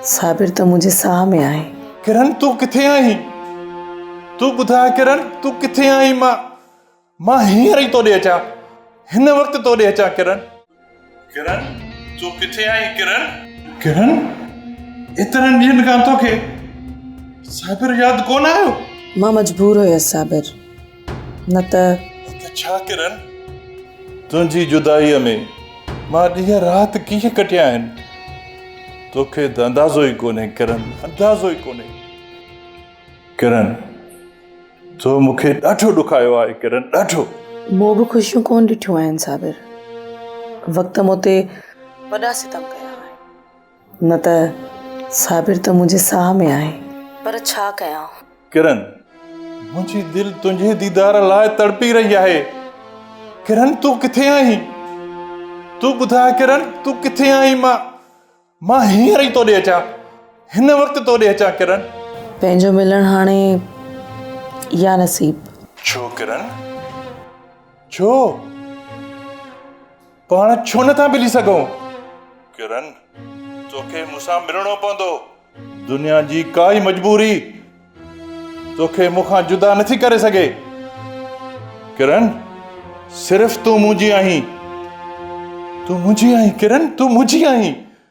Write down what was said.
صابر ته منهنجي ساهه ۾ آهي. ڪرن تون ڪٿي آهين؟ تون ٻڌاء ڪرن تون ڪٿي آهين؟ مان مان هينئر ئي تو ڏي اچان. هن وقت تو ڏي اچان ڪرن. ڪرن تون ڪٿي آهين ڪرن؟ ڪرن ايترن ڏينهن کان توکي صابر ياد ڪونه آيو؟ مان مجبور هيس صابر نه ته. نه ته ڇا ڪرن؟ تنهنجي جدائيء ۾ مان ڏينهن رات ڪيئن ڪٽيا آهن، توکي ته اندازو ئي ڪونهي ڪرن، اندازو ئي ڪونهي. ڪرن، تو مون کي ڏاڍو ڏکايو آهي ڪرن، ڏاڍو. مون به خوشيون ڪونه ڏٺيون آهن صابر، وقت مون تي وڏا ستم ڪيا آهن. نه ته صابر ته منهنجي ساهه ۾ آهي. پر ڇا ڪيان؟ ڪرن، منهنجي دل تنهنجي ديدار لاء تڙپي رهي آهي. ڪرن تون ڪٿي آهين؟ تون ٻڌاء ڪرن تون ڪٿي آهين؟ مان مان هينئر ئي تو ڏي اچان. هن وقت تو ڏي اچان ڪرن. پنهنجو ملڻ هاڻي يا نصيب. ڇو ڪرن؟ ڇو؟ پاڻ ڇو نه ٿا ملي سگهون؟ ڪرن، توکي مون سان ملڻو پوندو. دنيا جي ڪائي مجبوري توکي مون کان جدا نٿي ڪري سگهي. ڪرن، صرف تون منهنجي آهين. تون منهنجي آهين ڪرن، تون منهنجي آهين.